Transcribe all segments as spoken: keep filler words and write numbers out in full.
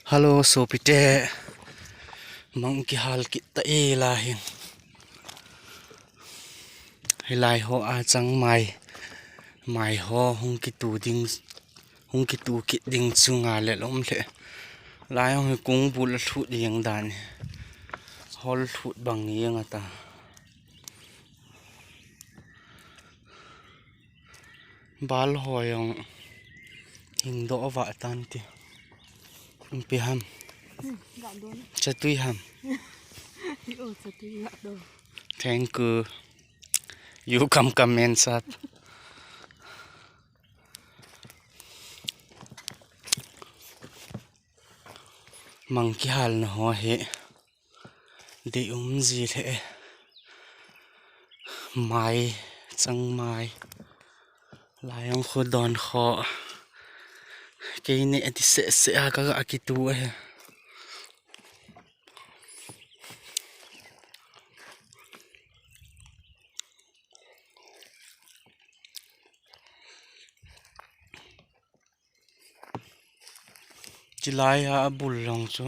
Hello, sopite. Mang kihal kit ta e lai hin. Hilai ho a chang mai. Mai ho hung kitu ding, hung kitu kit ding chunga le lom le. Lai hung hi kung bul a lhut ding dan hi. Hol lhut bang jeng ata. Bal ho jong hing doh vah tan ti. Ipi ham. Hmm, ga don. Chatui ham. Oh, chatui ga don. Thank you. You come, come and sat. Mang kihal na ho hi. Dei um ji le e. Mai, chang mai. Lai jong khu don kho. Kei ne ati se se a ka ga kitu e. Chilai a bul long chu.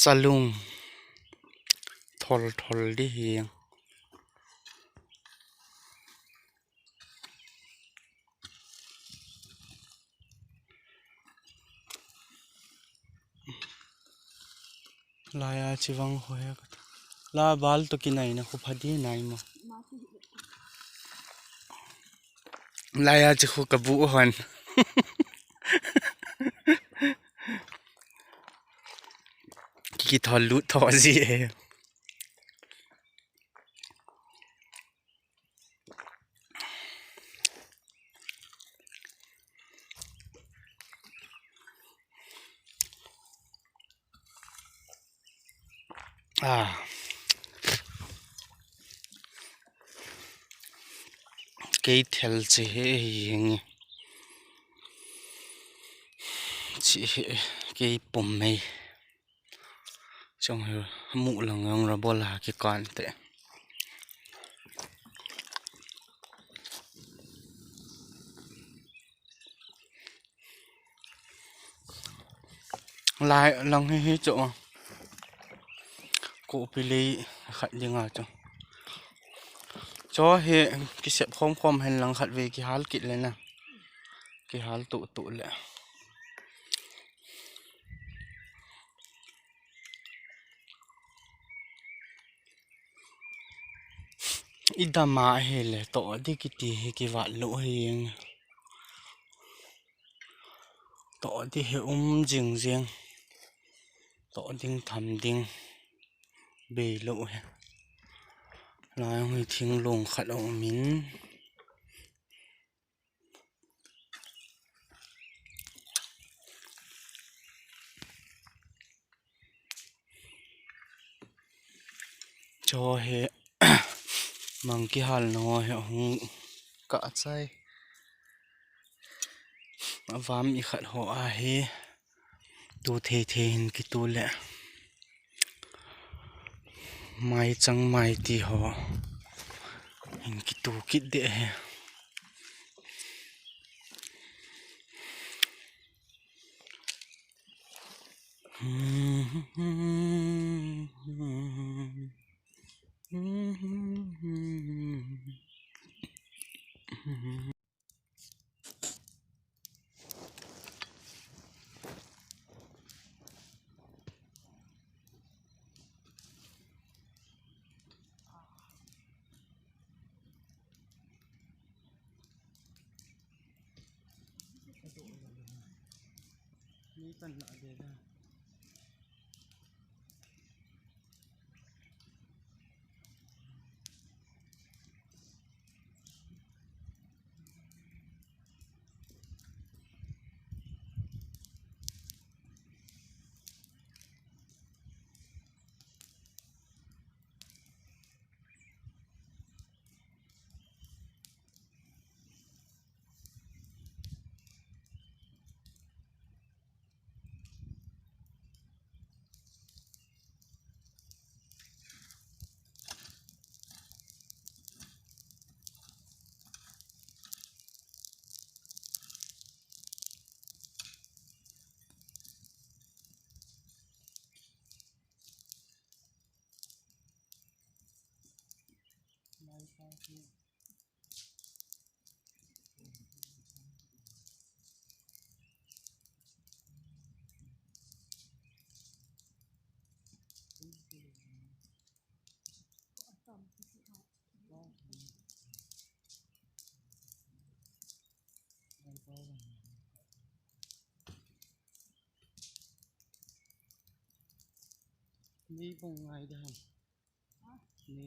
Chalung thol thol di hi. Lai a chivang ho he. La bal to kinai na khu pha di nai mo. Lai a chi khu ka bu hon. Ki, ki thol lut tho ji e. Ah. Kei thel che he hi nge. Che he kei pum mei. Chong hi mu lang jong ra bol a kikan te. Lai lang hi hi chu. Ko pi lei khat ding a chu. Cho hi kisep khom khom hen lang khat ve kihal kit le na. Kihal tu tu le. I dam a hi le to di kiti hi kivat lo hi. To di hi um jing jing. To ding tham ding. Bei lo hi. Lai hung hi thinglung khat a um in. Cho he mang kihal na ho he hung kah chai. Avam i khat ho a hi. Tu thei thei hin kitu le. Mai chang mai ti ho. Hin kitu kit de he. Ni bong ngai da ham. Ni.